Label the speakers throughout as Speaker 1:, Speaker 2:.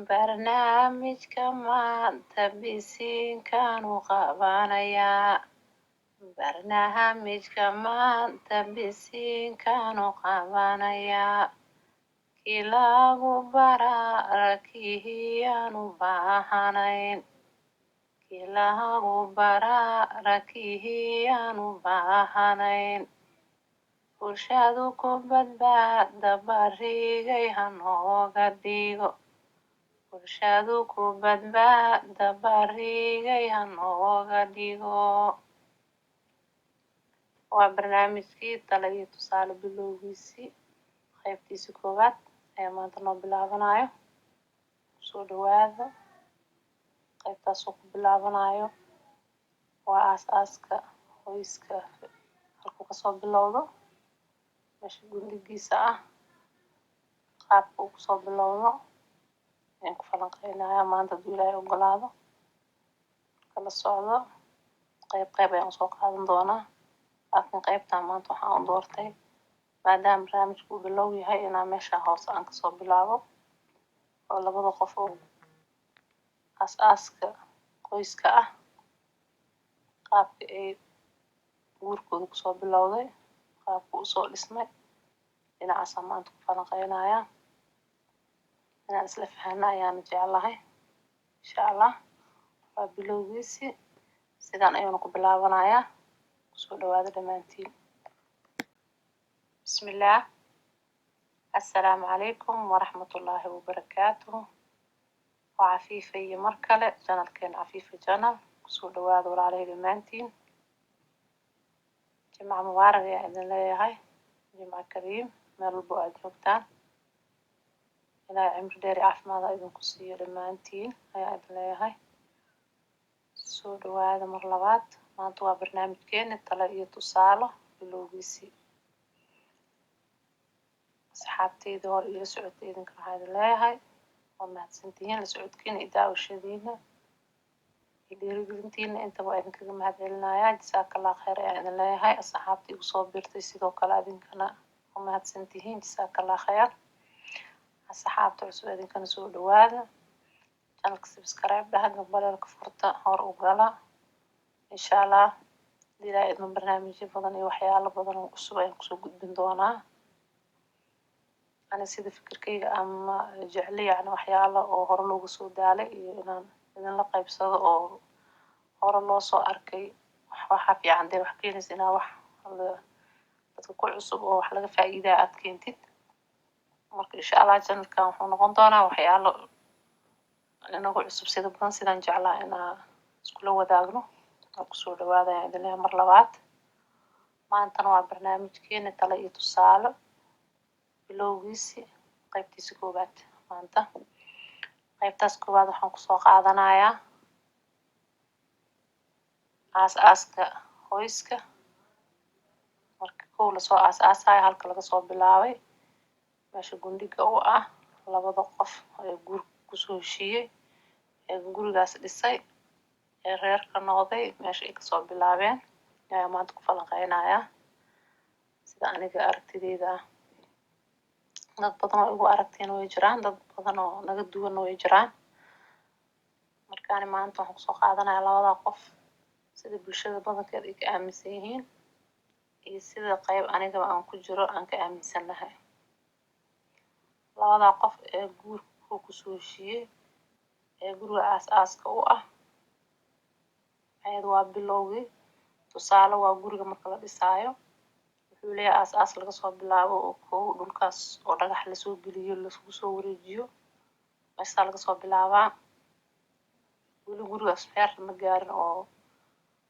Speaker 1: Barnaamijka maanta bisiinkaanu qabanayaa. Barnaamijka maanta bisiinkaanu qabanayaa. Kii lagu baraara kiihiyaanu baahanayn. Kii lagu baraara kiihiyaanu baahanayn. Bulshadu ku badbaada barigay hanooga dhigo. Bulshadu ku badbaada barigay hanooga dhigo. Waa barnaamijkii talo iyo tusaale bilowgiisii, qaybtiisii koowaad ayaa maanta noo bilaabanayo. Soo dhawaada. Qaybtaasoo ku bilaabanayo waa aas-aaska qoyska, halkuu kasoo bilowdo, meesha gundhigiisa ah, qaabka uu kusoo bilowdo ayaan ku falanqeynayaa maanta, hadduu Ilaahay ogolaado. Kala socdo, qayb qayb ayaan usoo qaadan doonaa, laakiin qaybtan maanta waxaan u doortay, maadaama barnaamijku uu bilow yahay, inaan meesha hoose aan kasoo bilaabo oo labada qof oo aas-aaska qoyska ah, qaabka ay guurkooda kusoo bilowday, qaabka usoo dhismay, dhinacaasaan maanta ku falanqeynayaa. Inaan isla fahano ayaana jeclahay, insha Allah. Waa bilowgiisii, sidaan ayuuna ku bilaabanayaa. Kusoo dhawaada dhammaantiin. Bismillaah. Assalaamu calaykum waraxmatullaahi wabarakaatuhu. Waa Cafiifa iyo mar kale channelkeena Cafiifa Channel. Kusoo dhawaada, walaalahay, dhammaantiin. Jimca mubaarak ayaan idin leeyahay, jimca kariim, meel walbo aad joogtaan. Ilaahay cimri dheer iyo caafimaad ha idinku siiyo dhammaantiin ayaan idin leeyahay. Soo dhawaada mar labaad. Maanta waa barnaamijkeeni talo iyo tusaalo bilowgiisii. Asxaabteyda hore iila socotay, idinka waxaa idin leeyahay waa mahadsantihiin la socodkiina iyo daawashadiina iyo dhiirigelintiina intaba. Waa idinkaga mahad celinayaa. Jasaakallah khayr ayaan idin leeyahay. Asxaabta igu soo biirtay sidoo kale, idinkana waa mahadsantihiin, jasaakallah khayr. Asxaabta cusub, idinkana soo dhawaada. Channelka subscribe dhaha, gambaleelka furta, hor u gala. Insha Allah, ilaa idma barnaamijyo badan iyo waxyaalo badan oo cusub ayaan kusoo gudbin doonaa. Ani sida fikirkayga ama jecli, yani waxyaalo oo hore looga soo daalay iyo inaan idinla qaybsado oo hore loo soo arkay, waxaa fiican dee wax keenaysa inaa wax dadka ku cusub oo wax laga faa'iidaa aad keentid. Marka insha Allah channelkan wuxuu noqon doonaa waxyaalo inagu cusub sida badan, sidaan jeclaa inaa iskula wadaagno oo kusoo dhawaada ayaan idin leeyahay mar labaad. Maantana waa barnaamijkeena talo iyo tusaale bilowgiisi, qaybtiisa koowaad. Maanta qaybtaas koowaad waxaan kusoo qaadanayaa aas-aaska qoyska. Marka kow lasoo aas-aasayo, halka laga soo bilaabay, meesha gundhiga u ah, labada qof ee guurka kusoo heshiiyey, ee gurigaas dhisay, ee reerka noqday, meesha ay kasoo bilaabeen ayaa maanta ku falanqeynayaa, sida aniga aragtideyda ah. Dad badan oo igu aragtiyana way jiraan, dad badan oo naga duwanna way jiraan. Markaani maanta waxaan kusoo qaadanaya labada qof, sida bulshada badankeed ay ka aaminsan yihiin iyo sida qayb anigaba aan ku jiro aan ka aaminsanahay. Labadaa qof ee guurka kusoo heshiiyey, ee guriga aas-aaska u ah, ayada waa bilowgii. Tusaale, waa guriga marka la dhisaayo, wuxuu leeyahay aas-aas laga soo bilaabo oo kow dhulkaas oo dhagax lasoo geliyo, lasgu soo wareejiyo, meeshaa laga soo bilaabaa. Weli gurigaas xeer ma gaarin oo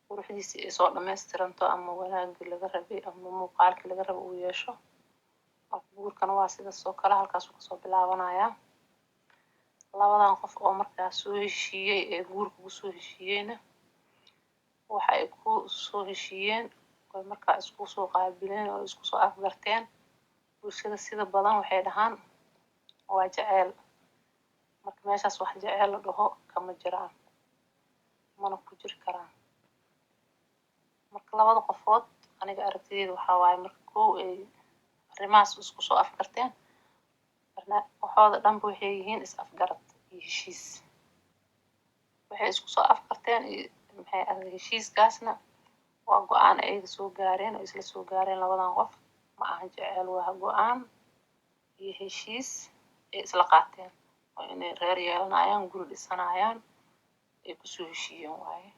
Speaker 1: quruxdiisii ay soo dhamaystiranto ama wanaagii laga rabay ama muuqaalkii laga rabay uu yeesho. Marka guurkana waa sidaas oo kale, halkaasuu kasoo bilaabanayaa. Labadan qof oo markaas soo heshiiyey, ee guurka kusoo heshiiyeyna, waxa ay ku soo heshiiyeen oy markaa isku soo qaabileen oo isku soo afgarteen, bulshada sida badan waxay dhahaan waa jeceyl. Marka meeshaas wax jeceyl la dhaho kama jiraan, mana ku jiri karaan. Marka labada qofood, aniga aragtideyda waxaa waaye, marka kow ay arrimahaas isku soo afgarteen, waxooda dhanba waxay yihiin is afgarad iyo heshiis. Waxay isku soo afgarteen iyo maxay ahayd heshiiskaasna waa go-aan ayaga soo gaareen oo isla soo gaareen labadan qof. Ma ahan jeceel, waa go-aan iyo heshiis ay isla qaateen oo inay reer yeelanayaan, guri dhisanayaan ay kusoo heshiiyeen waaye.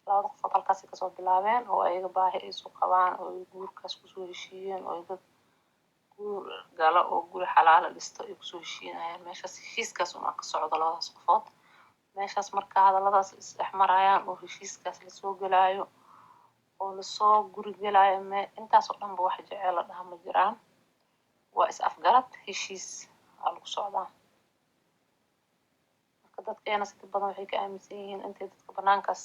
Speaker 1: Labada qofood halkaasay kasoo bilaabeen oo ayaga baahi ay isu qabaan oo ay guurkaas kusoo heshiiyeen oo ay dad guur galo oo guri xalaala dhisto ay kusoo heshiinayaan. Meeshaas heshiiskaas unaa ka socdo labadaas qofood. Meeshaas marka hadalladaas isdhex marayaan oo heshiiskaas lasoo gelaayo oo lasoo guri gelaayo, me intaas oo dhanba wax jeceel la dhaha ma jiraan. Waa is afgarad, heshiis aa lagu socdaa. Marka dadkeena sida badan waxay ka aaminsan yihiin intay dadka banaankaas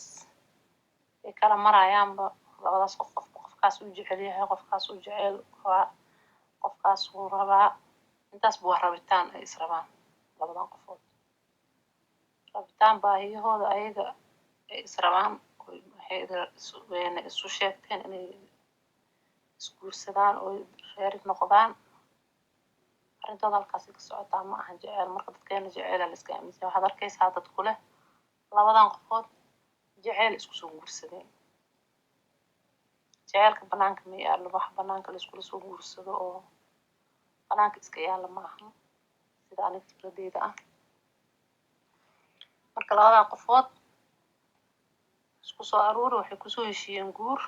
Speaker 1: ay kala marayaanba labadaas qof, qofka qofkaas uu jecel yahay, qofkaas uu jecel qabaa, qofkaas uu rabaa. Intaasba waa rabitaan ay is rabaan labadan qofood, rabitaan baahiyahooda ayaga ay is rabaan. Waxay wayna isu sheegteen inay isguursadaan oo reer noqdaan. Arrintooda halkaasay ka socotaa, ma ahan jeceel. Marka dadkeena jeceela la iska aaminsan. Waxaad arkaysaa dad ku leh labadan qofood jeceel isku soo guursadeen. Jeceelka banaanka ma yaallo. Wax banaanka la iskula soo guursado oo banaanka iska yaalla ma ahan, sida aniga fikradeyda ah. Marka labadan qofood isku soo aruuri waxay kusoo heshiiyeen guur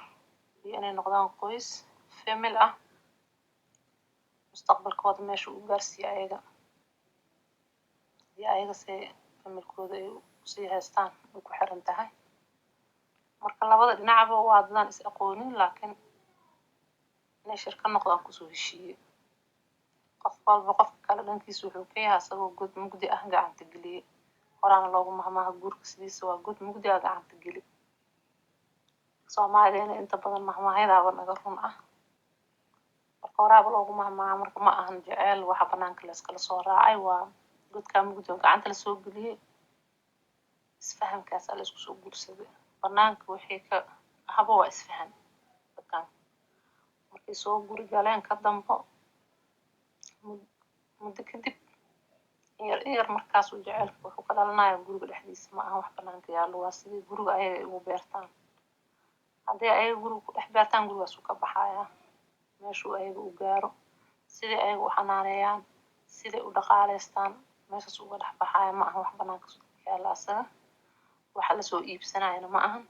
Speaker 1: iyo inay noqdaan qoys family ah. Mustaqbalkooda meesha uu gaarsiiyo ayaga iyo ayaga se familkooda ay usii haystaan ay ku xiran tahay. Marka labada dhinacba waa dadaan is aqoonin, laakiin inay shirka noqdaan kusoo heshiiyey. Qof walba qofka kale dhankiisa wuxuu ka yahay asagoo god mugdi ah gacanta geliyey. Horaana loogu mahmaaha, guurka sidiisa waa god mugdi ah gacanta geli. Soomaaliyana inta badan mahmaahyadaaba naga run ah. Marka horaaba loogu mahmaaha. Marka ma ahan jeceel waxa banaanka la iskala soo raacay, waa godkaa mugdi oo gacanta lasoo geliyey. Isfahamkaasaa la isku soo guursaday. Banaanka wixii ka ahaba waa isfahan. Dadkan markay soo guri galeen ka dambo, muddo kadib, in yar in yar markaasuu jeceelka wuxuu ka dhalanaya guriga dhexdiisa. Ma aha wax banaanka yaallo, waa sidii guriga ayaga ay ugu beertaan. Haddii ayaga guriga ku dhex beertaan, gurigaasuu ka baxayaa meeshuu ayaga u gaaro, sidai ayaga u xanaaneeyaan, siday u dhaqaaleystaan, meeshaas uga dhex baxaya. Ma aha wax banaanka yaalla asaga, waxa lasoo iibsanayana ma ahan,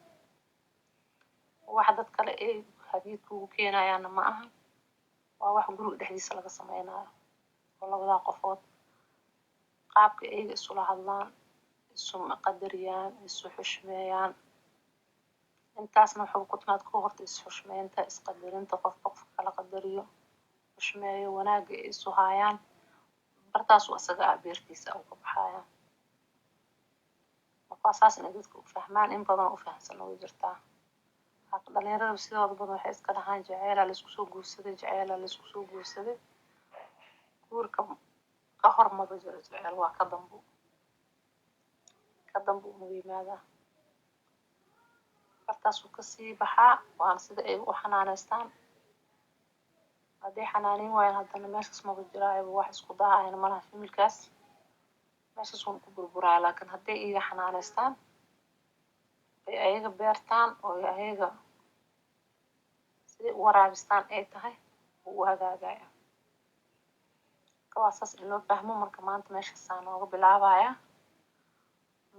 Speaker 1: waxa dad kale ay hadiyad kugu keenayaanna ma ahan. Waa wax guriga dhexdiisa laga sameynayo oo labadaa qofood qaabka ayaga isula hadlaan, isu qadariyaan, isu xushmeeyaan. Intaasna wuxuu ku timaad ku horta is-xushmeynta, isqadarinta, qofka qofka kala qadariyo, xushmeeyo, wanaagga ay isu haayaan. Bartaasuu asaga ah beertiisa uu ka baxaya. Marka waa saas inay dadka u fahmaan. In badan oo u fahamsan way jirtaa. Dhalinyarada sidooda badan waxay iska dhahaan jeceelaa laisku soo guursaday, jeceelaa laisku soo guursaday. Guurka ka hor maba jiro jeceel, waa ka dambo, ka dambo uma yimaadaa, bartaasuu kasii baxaa. Waana sida ay u xanaaneystaan. Hadday xanaaneyn waayaan, haddana meeshaas maba jiraayo wax isku daahayana malaha. Familkaas meeshaas uun ku burburaya. Laakiin hadday iyaga xanaaneystaan, ay ayaga beertaan oo ay ayaga siday u waraabistaan ay tahay, wuu u hagaagaya. Marka waa saas in loo fahmo. Marka maanta meeshaasaa nooga bilaabaya,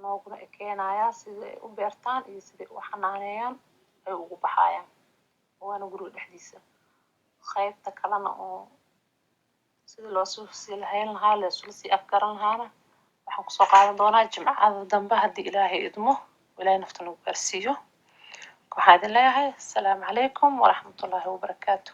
Speaker 1: nooguna ekeenayaa sida ay u beertaan iyo siday u xanaaneeyaan ay ugu baxayaan, waana guriga dhexdiisa. Qaybta kalena oo sidii loosoo sii lahayn lahaa, laisula sii afgaran lahaana, waxaan kusoo qaadan doonaa Jimcada dambe haddii Ilaahay idmo, Ilaahay nafta nagu gaarsiiyo. Waxaa idin leeyahay asalaamu calaykum waraxmatullaahi wabarakaatu.